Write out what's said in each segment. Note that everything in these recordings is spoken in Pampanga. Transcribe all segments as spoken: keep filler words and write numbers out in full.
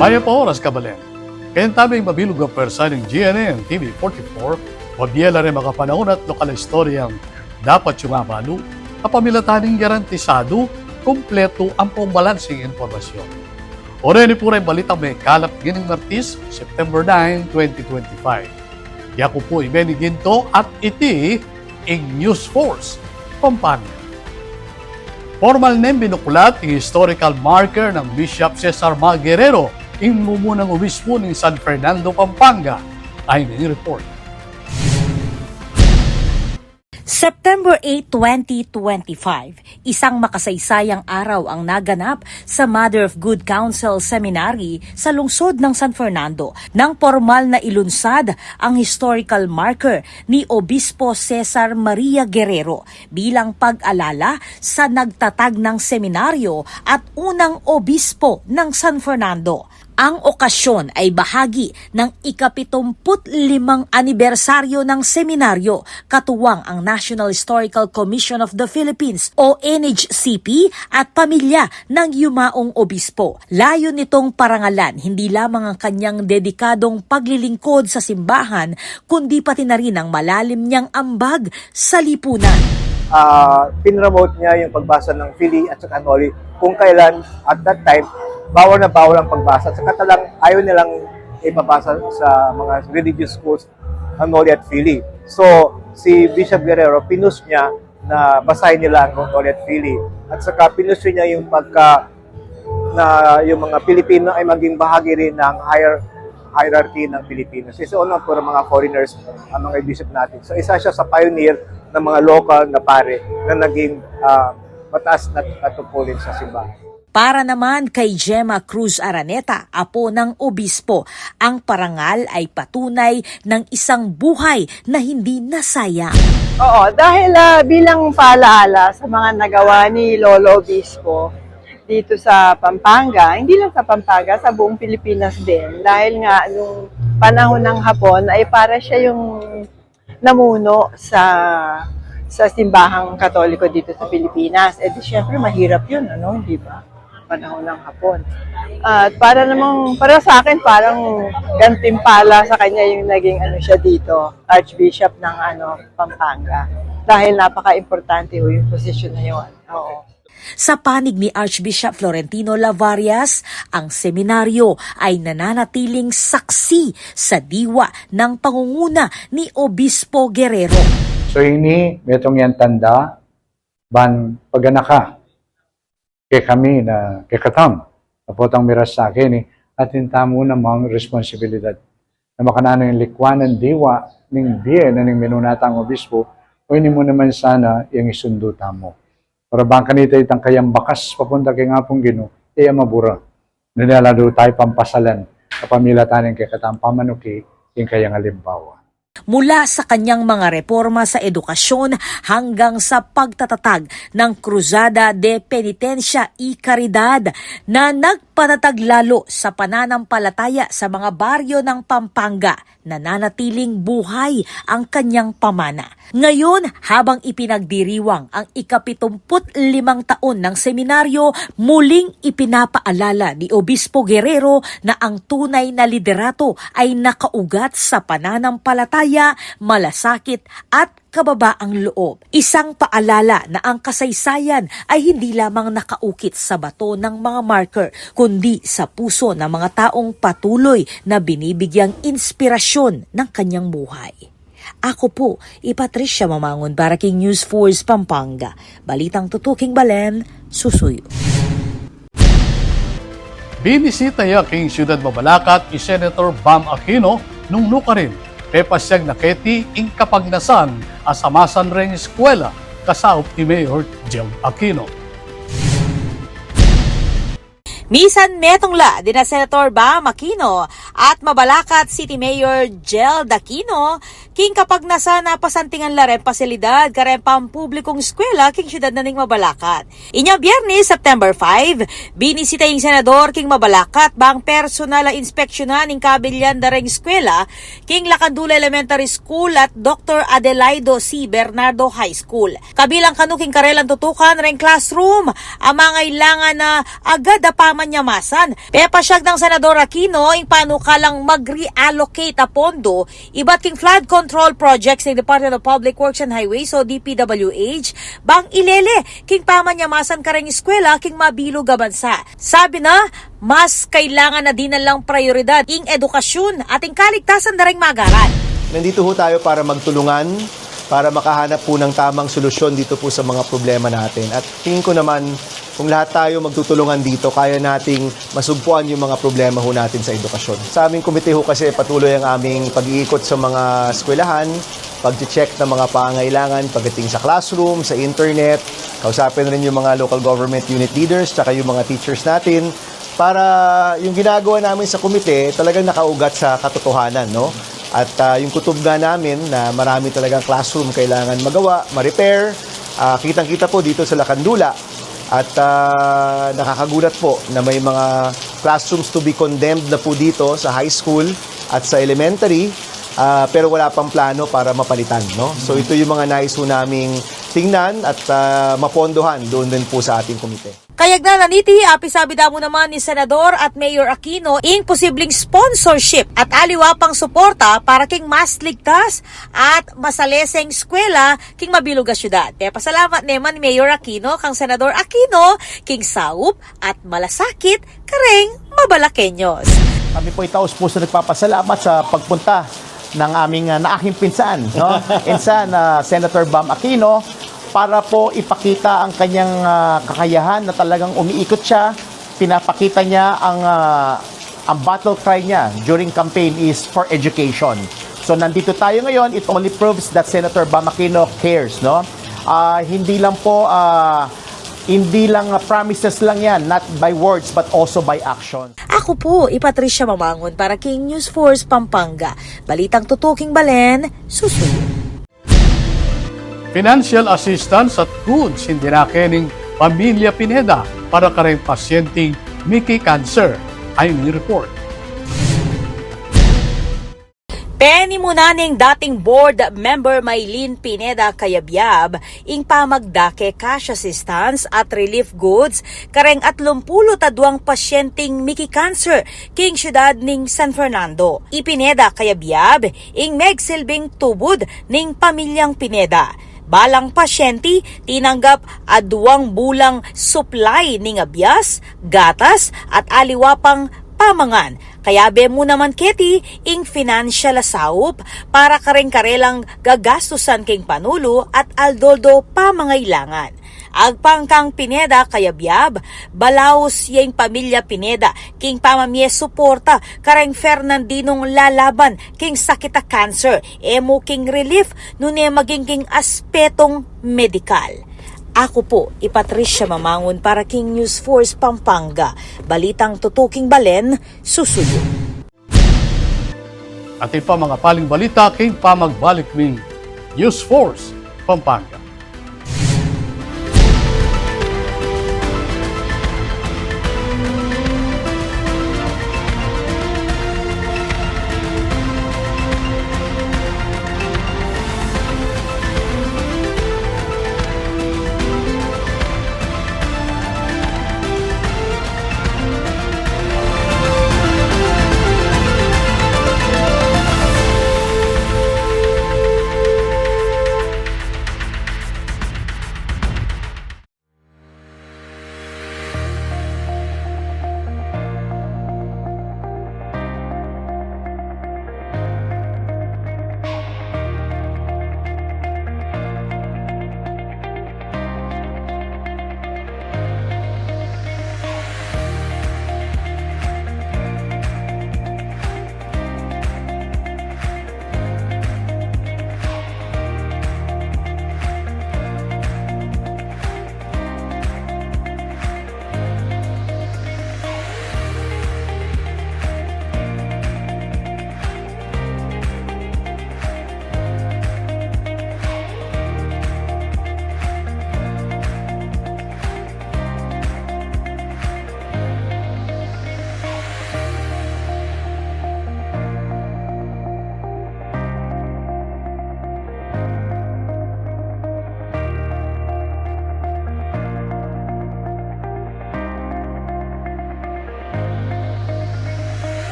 Mayap a oras, kabalen. Keng tabing mabilug a pwersa ning G N N T V forty-four, mabie la reng makapanahun at lokal a istoryang dapat yung abalu, kapamilatan ning garantisadu, kumpletu ampong balanseng impormasyon. Ore ni pu reng balitang mekalap ngening Martes, September nine, twenty twenty-five. Yaku pu i Benny Ginto at iti ing News Force Pampanga. Pormal neng binuklat ing historical marker nang Bishop Cesar Ma Guerrero, ing mumunang obispo ning San Fernando, Pampanga. Ayni ing report. September eight, twenty twenty-five, isang makasaysayang araw ang naganap sa Mother of Good Counsel Seminary sa lungsod ng San Fernando nang pormal na ilunsad ang historical marker ni Obispo Cesar Maria Guerrero bilang pag-alala sa nagtatag ng seminaryo at unang obispo ng San Fernando. Ang okasyon ay bahagi ng ikapitumput limang anibersaryo ng seminaryo, katuwang ang National Historical Commission of the Philippines o N H C P at pamilya ng yumaong obispo. Layo nitong parangalan hindi lamang ang kanyang dedikadong paglilingkod sa simbahan, kundi pati na rin ang malalim niyang ambag sa lipunan. Ah, pinromote niya yung pagbasa ng Filii at saka Unholy kung kailan, at that time, bawal na bawal ang pagbasa. At saka talang ayaw nilang ipabasa sa mga religious schools ang Unholy at Filii. So, si Bishop Guerrero, pinus niya na basahin nila ang Unholy at Filii. At saka pinus niya yung pagka na yung mga Pilipino ay maging bahagi rin ng higher hierarchy ng Pilipinas. Kasi una, puro mga foreigners ang mga bishop natin. So, isa siya sa pioneer ng mga local na pare na naging ah, mataas na katungkulin sa simbahan. Para naman kay Gemma Cruz Araneta, apo ng obispo, ang parangal ay patunay ng isang buhay na hindi nasayang. Oo, dahil ah, bilang paalaala sa mga nagawa ni Lolo Obispo dito sa Pampanga, hindi lang sa Pampanga, sa buong Pilipinas din. Dahil nga nung panahon ng Hapon ay para siya yung namuno sa sa simbahang Katoliko dito sa Pilipinas. Eh di syempre mahirap yun, ano, di ba? Panahon ng Hapon. At para namang, para sa akin, parang gantimpala sa kanya yung naging ano siya dito, Archbishop ng ano, Pampanga. Dahil napaka-importante ho yung posisyon na yun. Oo. Sa panig ni Archbishop Florentino Lavarias, ang seminaryo ay nananatiling saksi sa diwa ng pangunguna ni Obispo Guerrero. So ini, metung yang tanda, ban paganaka kekami na kekatam, apotang miras sa keni, atin tamu namang responsibilidad na makananu ing likwan nang diwa ning bie na ning minuna tang obispo, o ini mu naman sana yang isundu tamu. Para bang kanita itang kayang bakas papunta keng Apung Ginu, e ya mabura. Nune ala da taya pampasalan, kapamilatan ning kekatang pamanuki, ing kayang alimbawa. Mula sa kanyang mga reporma sa edukasyon hanggang sa pagtatatag ng Cruzada de Penitencia y Caridad na nagpatatag lalo sa pananampalataya sa mga baryo ng Pampanga, nananatiling buhay ang kanyang pamana. Ngayon, habang ipinagdiriwang ang ikapitumput limang taon ng seminaryo, muling ipinapaalala ni Obispo Guerrero na ang tunay na liderato ay nakaugat sa pananampalataya, malasakit at kababaang loob. Isang paalala na ang kasaysayan ay hindi lamang nakaukit sa bato ng mga marker, kundi sa puso ng mga taong patuloy na binibigyang inspirasyon ng kanyang buhay. Ako po, i Patricia Mamangon para king News Force Pampanga. Balitang tutuking balen, susuyu. Binisita ya king Syudad Mabalacat i Senator Bam Aquino nung nukarin pepasyag na keti ing kapagnasan a samasan reng eskwela kasaup i Mayor Jel Aquino. Misan metung la dina Senator Bam Aquino at Mabalacat City Mayor Jel Aquino king kapagnasan a pasantingan la reng pasilidad kareng pampublikung eskwela king syudad na ning Mabalacat. Inyang Biyernes, September five, binisita ing senador king Mabalacat bang personal a inspeksyunan ing kabilyan da reng eskwela king Lacandula Elementary School at Doktor Adelaido C. Bernardo High School. Kabilang kanu king karelang tutukan reng classroom a mangailangan na agad a panyamasan. Pepasyag nang Senador Aquino ing panukalang mag-reallocate a pondo ibat king flood control projects ning Department of Public Works and Highways o D P W H bang ilele king pamanyamasan kareng eskwela king mabilug a bansa. Sabi na, mas kailangan na dinan lang prayoridad ing edukasyon at ing kaligtasan da reng mag-aaral. Nandito ho tayo para magtulungan, para makahanap po ng tamang solusyon dito po sa mga problema natin. At tingin ko naman, kung lahat tayo magtutulungan dito, kaya nating masugpuan yung mga problema ho natin sa edukasyon. Sa aming komite ho kasi, patuloy ang aming pag-iikot sa mga eskwelahan, pag-check ng mga pangangailangan pagdating sa classroom, sa internet. Kausapin rin yung mga local government unit leaders, tsaka yung mga teachers natin, para yung ginagawa namin sa komite talagang nakaugat sa katotohanan, no? At, ah, yung kutob nga namin na marami talagang classroom kailangan magawa, ma-repair, ah, kitang-kita po dito sa Lacandula. At, ah, nakakagulat po na may mga classrooms to be condemned na po dito sa high school at sa elementary, ah, pero wala pang plano para mapalitan, no? So, ito yung mga nais ho naming tingnan at, ah, mapondohan doon din po sa ating komite. Kayagnan na niti, apisabi da mu naman ni Senador at Mayor Aquino ing posibleng sponsorship at aliwa pang suporta para king mas ligtas at masaleseng eskwela king mabilug a syudad. Pepasalamat ne man Mayor Aquino kang Senador Aquino king saup at malasakit kareng Mabalaqueños. Kami po ay taus-pusong nagpapasalamat sa pagpunta ng aming, ah, na aking pinsan, no? Insan, ah, Senator Bam Aquino, para po ipakita ang kanyang, ah, kakayahan na talagang umiikot siya, pinapakita niya ang, ah, ang battle cry niya during campaign is for education. So, nandito tayo ngayon, it only proves that Senator Bam Aquino cares, no? Ah, hindi lang po, ah, hindi lang, ah, promises lang yan, not by words but also by action. Aku pu i Patricia Mamangun para king News Force Pampanga. Balitang tutuking balen, susuyu. Financial assistance at goods ing dinake ning pamilya Pineda para kareng pasyenteng miki cancer. Ay ning report. Penimunan ning dating board member Maylene Pineda Cayabyab ing pamagdake cash assistance at relief goods kareng atlumpulu't aduang pasyenteng miki cancer king syudad ning San Fernando. I Pineda Cayabyab ing megsilbing tubud ning pamilyang Pineda. Balang pasyente tinanggap aduang bulang supply ning abias, gatas, at aliwa pang pamangan. Kayabe mu naman keti ing financial a saup para kareng karelang gagastusan king panulu at aldo-aldo pamangailangan. Agpang kang Pineda Cayabyab, balaus ya ing pamilya Pineda king pamamie suporta kareng Fernandinong lalaban king sakit a cancer, e mu king relief nune maging king aspetong medikal. Aku pu i Patricia Mamangun para king News Force Pampanga. Balitang tutuking balen, susuyu. Atin pa mga paling balita king pamagbalik ning News Force Pampanga.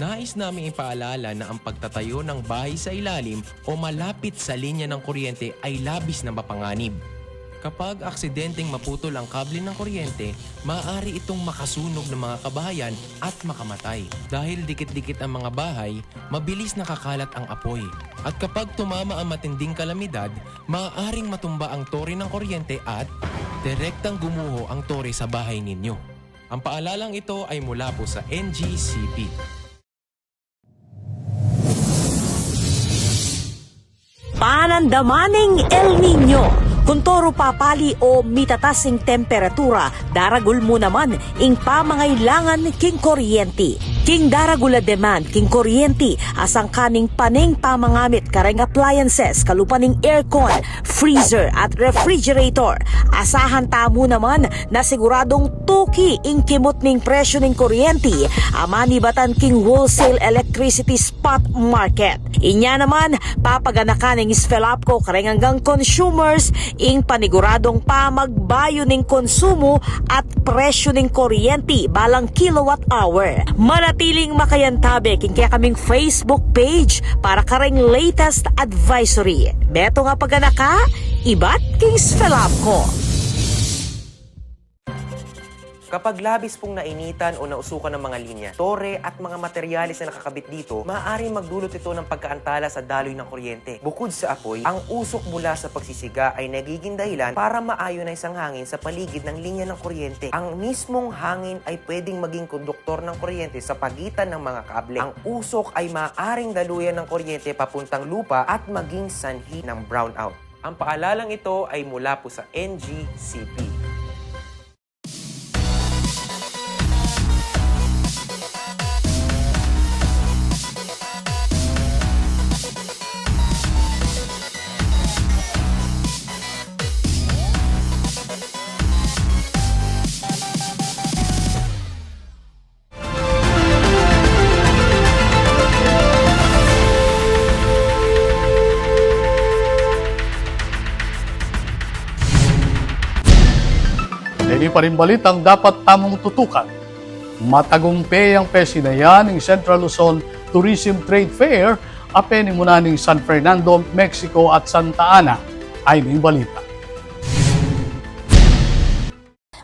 Nais naming ipaalala na ang pagtatayo ng bahay sa ilalim o malapit sa linya ng kuryente ay labis na mapanganib. Kapag aksidenteng maputol ang kable ng kuryente, maaari itong makasunog ng mga kabahayan at makamatay. Dahil dikit-dikit ang mga bahay, mabilis nakakalat ang apoy. At kapag tumama ang matinding kalamidad, maaaring matumba ang tore ng kuryente at direktang gumuho ang tore sa bahay ninyo. Ang paalalang ito ay mula po sa N G C P. Panandaman ning El Niño. Kon toru papali o mitatas ing temperatura, daragul mu naman ing pamangailangan king kuryenti. King daragul a demand king kuryenti, a sangkan ning pane ing pamangamit kareng appliances, kalupa ning aircon, freezer at refrigerator. Asahan tamu naman na siguradung tuki ing kimut ning presyu ning kuryenti a manibatan king wholesale electricity spot market. Inya naman, papaganakan ning SFELAPCO kareng anggang consumers ing paniguradung pamagbayu ning konsumu at presyu ning kuryenti balang kilowatt hour. Manatiling makayantabe king kekaming Facebook page para kareng latest advisory. Metung a paganaka, ibat king SFELAPCO. Kapag labis pong nainitan o nausukan ang mga linya, tore at mga materyales na nakakabit dito, maaaring magdulot ito ng pagkaantala sa daloy ng kuryente. Bukod sa apoy, ang usok mula sa pagsisiga ay nagiging dahilan para ma-ionize ang hangin sa paligid ng linya ng kuryente. Ang mismong hangin ay pwedeng maging konduktor ng kuryente sa pagitan ng mga kable. Ang usok ay maaaring daluyan ng kuryente papuntang lupa at maging sanhi ng brownout. Ang paalalang ito ay mula po sa N G C P. Ini pa ring balitang dapat tamung tutukan. Matagumpe yang pesinayan ing Central Luzon Tourism Trade Fair a penimunan ning San Fernando, Mexico at Santa Ana. Ay ning balita.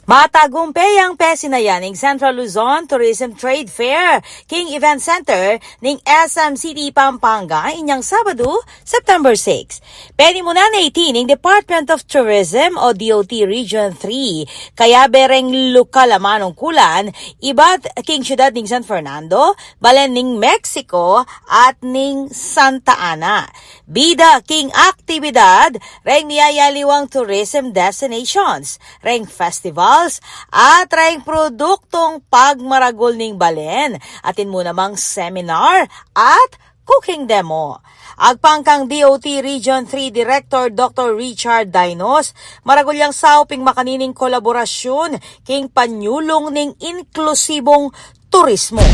Matagumpe yang pesinayan ing Central Luzon Tourism Trade Fair king Event Center ning S M City, Pampanga, inyang Sabadu, September six. Penimunan na iti ning Department of Tourism o D O T Region three, kayabe reng lokal a manungkulan ibat king syudad ning San Fernando, balen ning Mexico at ning Santa Ana. Bida king aktibidad reng miyayaliwang tourism destinations, reng festivals, at reng produktung pagmaragul ning balen. Atin mu namang seminar at cooking demo. Agpang kang D O T Region three Director Doctor Richard Dainos, maragul yang saup ing makanining kolaborasyun king panyulung ning inklusibung turismo.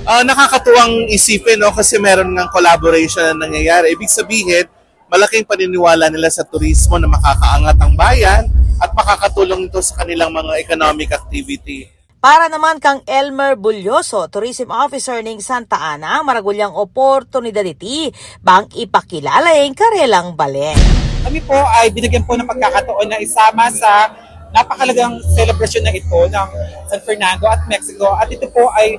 Ah, nakakatuwang isipin, no? Kasi meron ngang collaboration na nangyayari. Ibig sabihin, malaking paniniwala nila sa turismo na makakaangat ang bayan at makakatulong ito sa kanilang mga economic activity. Para naman kang Elmer Bulyoso, Tourism Officer ning Santa Ana, maragul yang oportunidad iti bang ipakilala ing karelang balen. Kami po ay binigyan po ng pagkakataon na isama sa napakalagang selebrasyon na ito ng San Fernando at Mexico. At ito po ay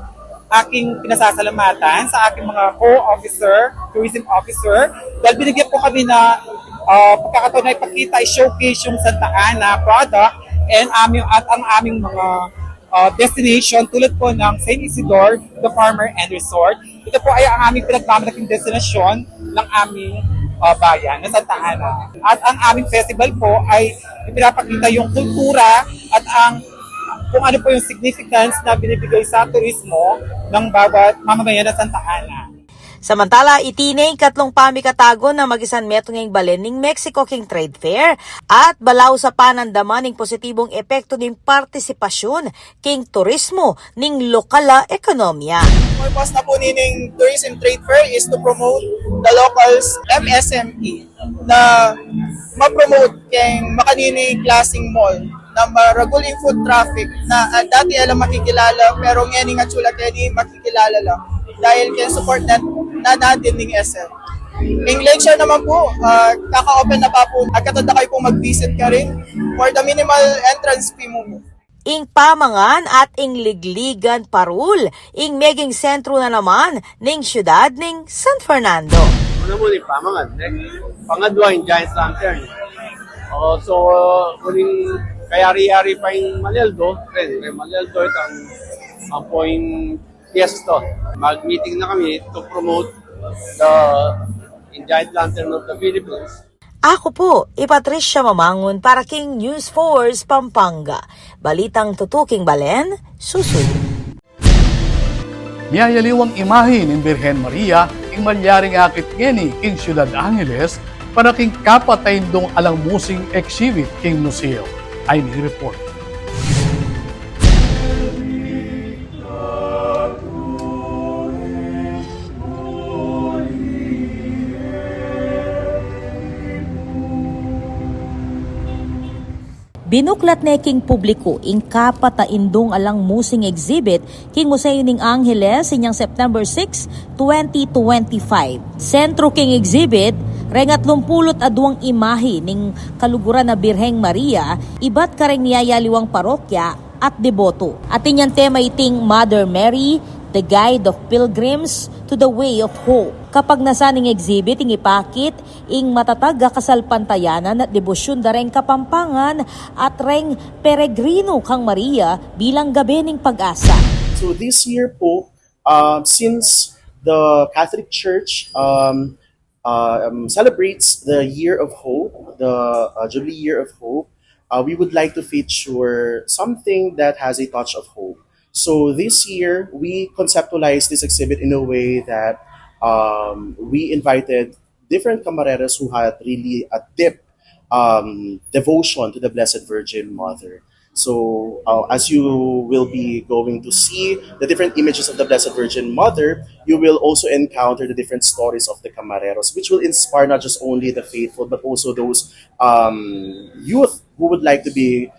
aking pinasasalamatan sa aking mga co-officer, tourism officer, dahil binigyan po kami na, ah, pagkakataon na ipakita, i-showcase yung Santa Ana product and aming, at ang aming mga, ah, destination tulad po ng Saint Isidore, The Farmer and Resort. Ito po ay ang aming pinagmamalaking destinasyon ng aming, ah, bayan, ng Santa Ana. At ang aming festival po ay ipinapakita yung kultura at ang kung ano po yung significance na binibigay sa turismo ng bawat mamamayan ng Santa Ana. Samantala, iti ne ing katlung pamikatagun na magisan metung ing balen ning Mexico king trade fair at balaw sa panandaman ing positibung epekto ning partisipasyun king turismo ning lokal a ekonomiya. Purpose na po nining Tourism Trade Fair is to promote the locals M S M E na ma-promote keng makanini klaseng mall na maragul ing foot traffic na, ah, dati e la makikilala, pero ngeni atsu la keni makikilala la. dahil keng support na, na natin ning S M. Ing lecture naman po, ah, kaka-open na pa po. Agad na kayo po mag-visit karin for the minimal entrance fee mu po. Ing pamangan at ing ligligan parul, ing meging sentro na naman ning siyudad ning San Fernando. Una mu ning pamangan, next, pangadwa ing Giant Lantern. O, so, uling kayari-yari pa ing Malialdo, ren, ren Malialdo, itang, ang point Yes, to. Mag-meeting na kami to promote the Giant Lantern of the Philippines. Aku pu i Patricia Mamangun para king News Force Pampanga. Balitang tutuking balen, susuyu. Miyayaliwang imahe ning Birhen Maria ing malyaring akit ngeni king Siyudad Angeles para king kapat a indung alang musing exhibit king museo. Ay ning report. Binuklat ne king publiku ing kapat a indung alang musing exhibit king Museo ning Angeles inyang September six, twenty twenty-five. Sentro king exhibit, reng atlumpulu't aduang imahe ning kaluguran a Birheng Maria, ibat kareng miyayaliwang parokya at deboto. Atin yang tema iting Mother Mary, the Guide of Pilgrims to the Way of Hope. Kapagnasan ning exhibit ing ipakit ing matatag a kasalpantayanan at debosyun da reng Kapampangan at reng peregrino kang Maria bilang gabe ning pag-asa. So this year po, um, since the Catholic Church, um, uh, um, celebrates the Year of Hope, the, uh, Jubilee Year of Hope, uh, we would like to feature something that has a touch of hope. So this year, we conceptualized this exhibit in a way that, um, we invited different camareros who had really a deep, um, devotion to the Blessed Virgin Mother. So, uh, as you will be going to see the different images of the Blessed Virgin Mother, you will also encounter the different stories of the camareros, which will inspire not just only the faithful, but also those, um, youth who would like to be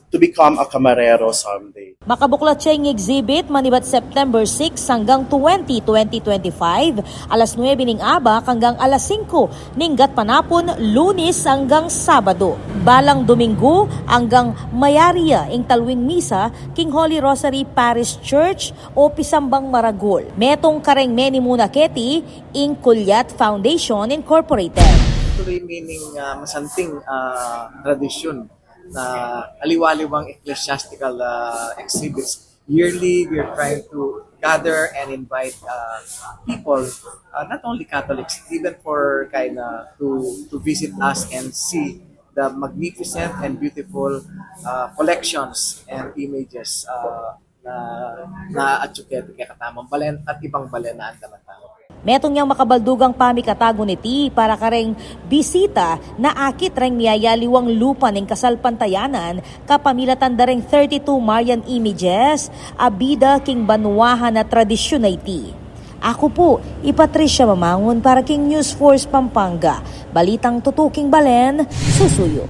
to become a camarero someday. Makabuklat ya ing exhibit manibat September six anggang twenty, twenty twenty-five, alas nuebe ning abak anggang alas singko ning gatpanapun, Lunes anggang Sabado. Balang Dominggu anggang mayari ya ing talwing misa king Holy Rosary Parish Church o pisambang maragul. Metung kareng meni muna keti ing Kulyat Foundation Incorporated. Tuloy mening, ah, masanting, ah, tradisyun na aliwa-aliwang ecclesiastical, ah, exhibits. Yearly, we're trying to gather and invite, ah, people, ah, not only Catholics, even for kind of to, to visit us and see the magnificent and beautiful, ah, collections and images, ah, na, na atiu keti kekatamung balen at ibang balen a anda man tamu. Metung yang makabaldugang pamikatagun iti para kareng bisita na akit reng miyayaliwang lupa ning kasalpantayanan kapamilatan da reng thirty-two Marian images a bida king banwahan a tradisyun a iti. Aku pu i Patricia Mamangun para king News Force Pampanga. Balitang tutuking balen, susuyu.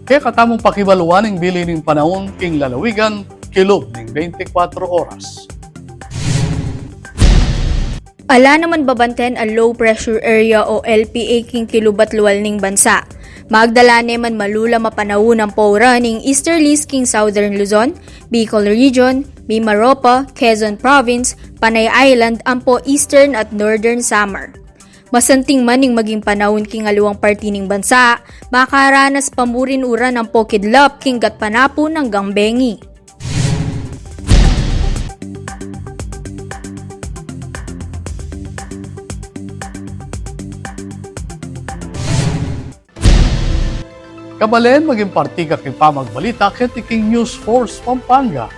Kekatamung pakibaluan ing bili ning panaun king lalawigan, kilub ning beintikwatro oras. Ala naman babanten a low pressure area o L P A king kilub at lual ning bansa. Magdala ne man malulam a panaun ampo uran ing easterlies king Southern Luzon, Bicol Region, Mimaropa, Quezon Province, Panay Island, ampo Eastern at Northern Samar. Masanting man ing maging panaun king aliwang parti ning bansa, makaranas pa mu rin uran ampo kidlap king gatpanapun anggang bengi. Kabalen, maging parti ka king pamagbalita keti king News Force Pampanga.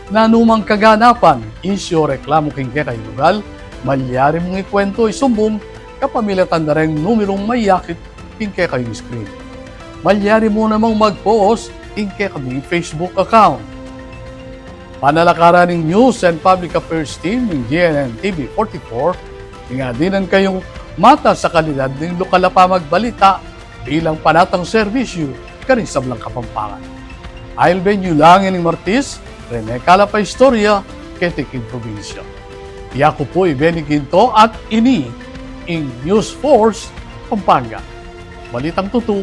Nanu mang kaganapan, isyu o reklamu king kekayung lugal, malyari mung ikuwentu, isumbung kapamilatan da reng numerung mayakit king kekayung screen. Malyari mu namang mag-post king kekami Facebook account. Panalakaran ning News and Public Affairs Team ning G N N T V forty-four, ing adinan kayung matas a kalidad ning lokal a pamagbalita, bilang panatang serbisyu karing sablang Kapampangan. I'll be nyo lang ining Martis, Rene Calapa Istorya, keti king probinsya. Yaku pu i Benny Ginto at ini ing News Force Pampanga. Balitang tutu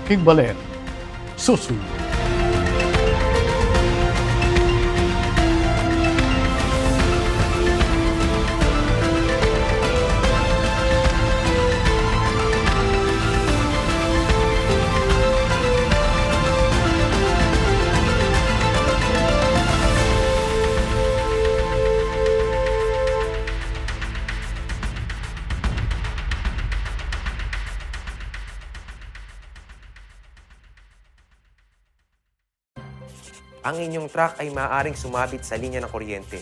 king balen. Susuyu. Ang inyong truck ay maaaring sumabit sa linya ng kuryente.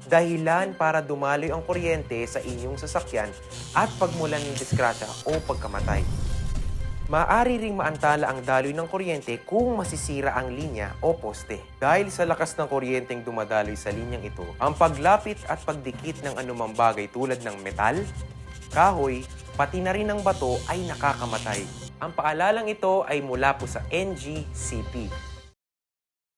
Dahilan para dumaloy ang kuryente sa inyong sasakyan at pagmulan ng disgrasya o pagkamatay. Maaari ring maantala ang daloy ng kuryente kung masisira ang linya o poste. Dahil sa lakas ng kuryenteng dumadaloy sa linyang ito, ang paglapit at pagdikit ng anumang bagay tulad ng metal, kahoy, pati na rin ang bato ay nakakamatay. Ang paalalang ito ay mula po sa N G C P.